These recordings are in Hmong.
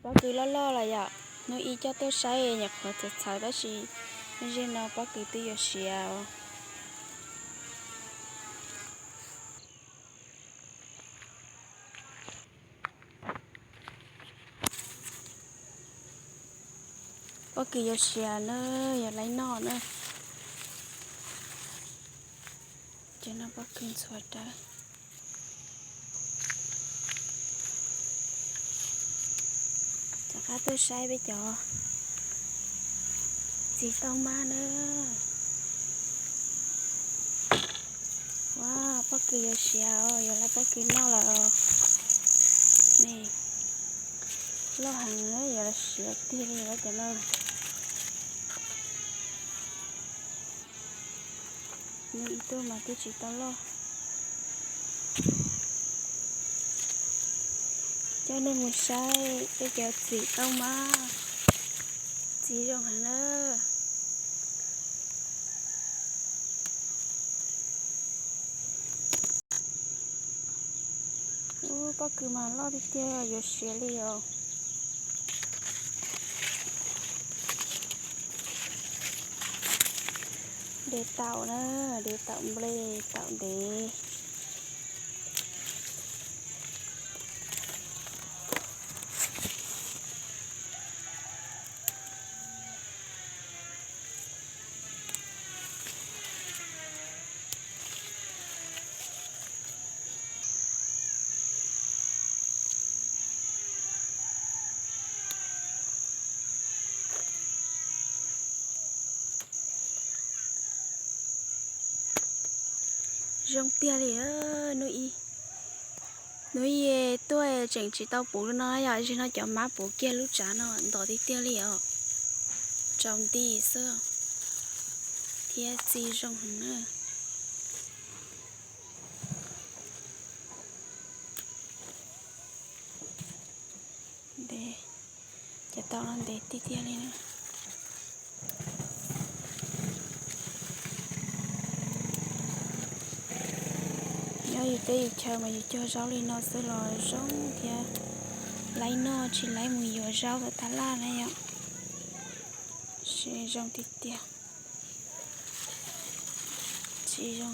Pob kws loj loj los yom, hnub ib coj tuaj saib nyuam qhuav txhawv txhawv tab sis hnub no pob kws twb yuav siav. Pob kws yuav siav na, yuav laib noj na. Ces no pob kws ntxhua rawv. Rov qab tuaj saib peb cov txiv tauj mab na. Ua, pob kws yuav siav os, yuav laib pob kws noj lawm. Ne, loj heev, yuav siav tiag li cov no. Nws ib tug mas twb tsis tau loj. Coj nej mus saib peb cov txiv tauj mab, txiv zoo heev na. Ub, pob kws mas loj tiag tiag yuav siav li os. Dev taum na, dev taum nplej taum dev. Zoo tiag li. Hnub ib tuaj tseem tsis tau puv li no yom, zaum no cov mab puv kiag lub tsav no ntov tiag tiag li os. Tsaus nti xwb thiab txi zoo heev na. Ntev, cov taum no ntev tiag tiag li na. Nyob yus teb yus chaw mas yus cog zaub li no xwb los zoo thiab, laib noj tsis laib mus yuav zaub rau tab laj na yom. Zoo tiag tiag, tsis zoo.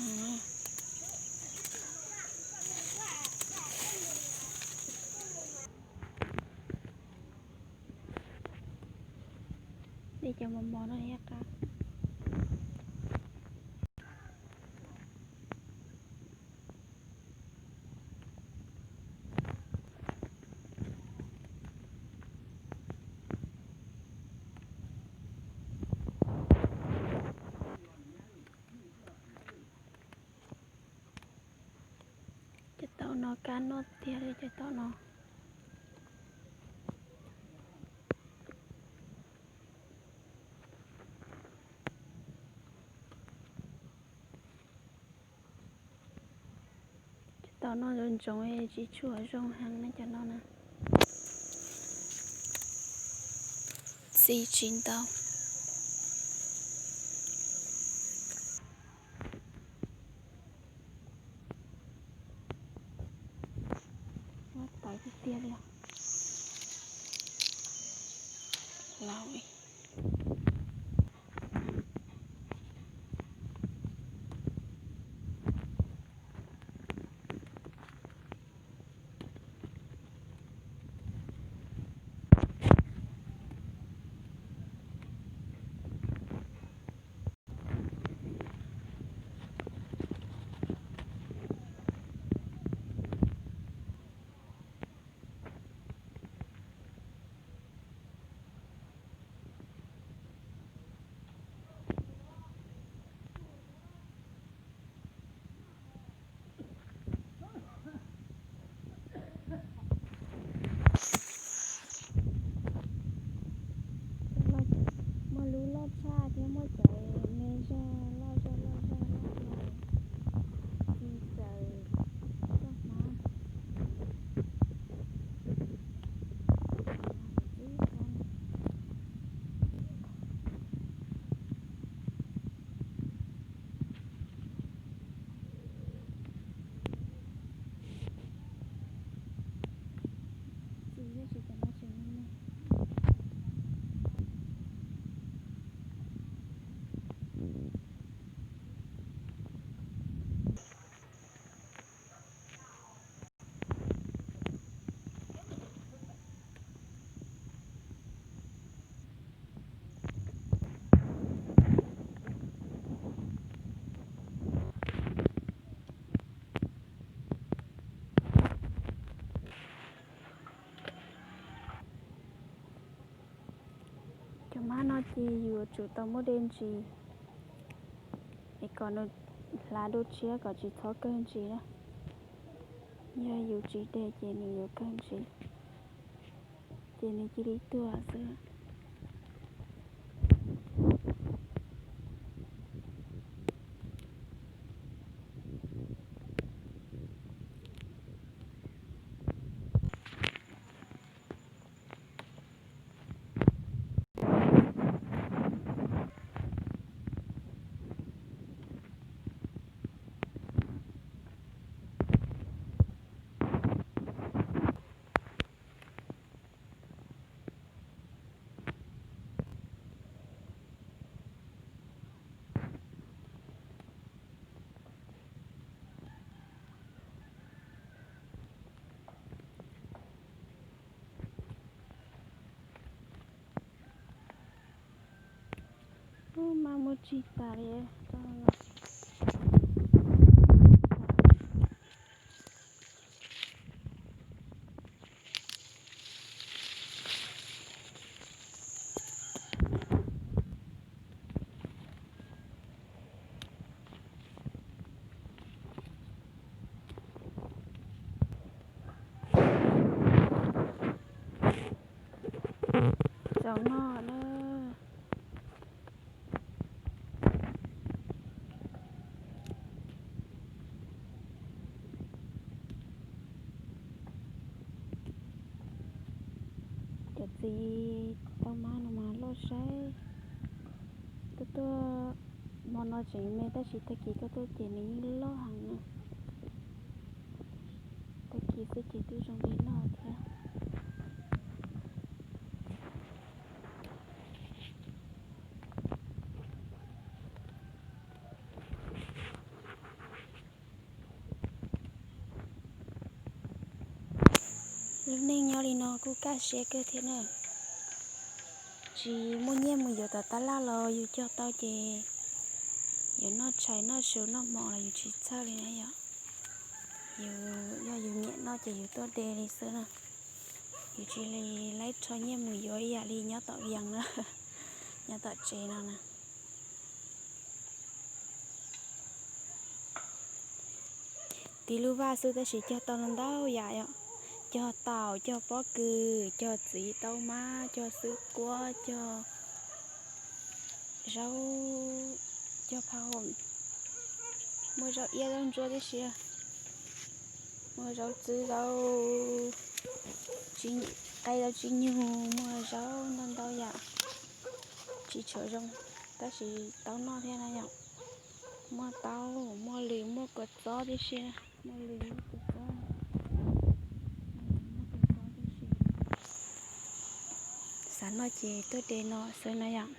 Dej cov mos mos no thiab qab. Cov taum no kab noj tiag li cov taum no. Cov taum no ntsoov ntsoov tsis tshua zoo heev na cov no na. Txi tsis ntau. Tawv tiag tiag li. Laus. Hnub no ces yus yuav tsum tau muab de ntsis es kom nws hlav dua tshiab kom tsis txhob kawg ntsis na. Yog yus tsis de ces nws yuav kawg ntsis, ces nws cia li tuag xwb. Ub, mas muaj tsis tas li. Cov no na. Cov txiv tau mab no mas loj saib. Tuaj tuaj, hmo no tseem me tab sis tag kis koj tuaj ces nws yeej loj heev na. Tag kis xwb ces twb zoo li no thiab. Lub neej nyob li no kuj kaj siab kawg thiab na. Tsis muaj nyiaj mus yuav tom tab laj los yus cog tau ces yus noj tshais noj su noj hmo los yus tsis txhawj li na yom. Yus yog yus nyiam noj ces yus tuaj de li xwb na. Yus tsis li laib rho nyiaj mus yuav ib yam li nyob tom Vias na, nyob tom tsev no na. Tiv lub vaj xwb tab sis cog tau ntau yam yom. Cog taum, cog pob kws, cog txiv tau mab, cog xwb kuab, cog zaub, cog phaj hom. Muaj zaub iab zaub ntsuab tib si, muaj zaub txwb, zaub qe, zaub tsis nyug, muaj zaub ntau ntau yam. Tsis tshua zoo tab sis tau noj thiab na yom. Muaj taub, muaj lws, muaj kua txob tib si, muaj lws muaj kua txob, muaj kua txob tib si. Xav noj ces tuaj de no xwb na yom.